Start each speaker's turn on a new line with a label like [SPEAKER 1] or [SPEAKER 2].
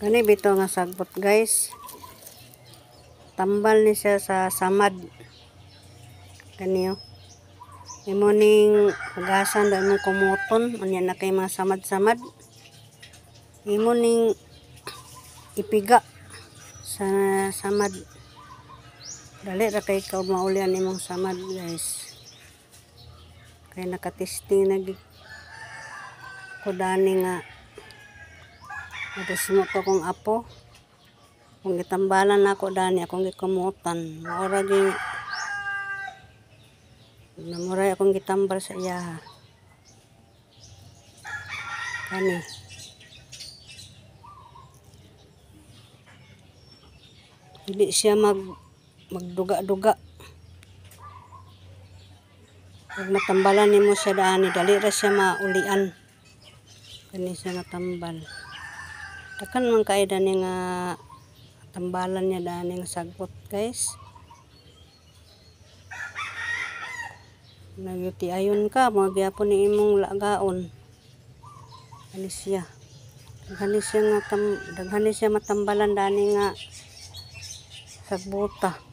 [SPEAKER 1] Kani bitaw nga sagbot, guys. Tambal ni siya sa samad. Kani oh. Imo ning hugasan ba imong kumuton unya na kay mga samad-samad. Imo ning ipiga sa samad. Dali ra kay ka maulian imong samad, guys. Kay nakatesting na gid ko dani nga nadusmo to akong apo. Kung gitambalan nako dani akong gikumutan, mao ra gyud namuray akong gitambal sa iyaha. Kani. Dili siya magduga-duga. Pag matambalan nimo siya dani, dali ra siya maulian. Kani siya nga tambal. Daghan man kaayo dani nga tambalan niya dani nga sagbot, guys. Nagyuti-ayon ka, mao gyapon ni imong lagaon. Kani siya. Daghan ni siya matambalan dani nga sagbuta.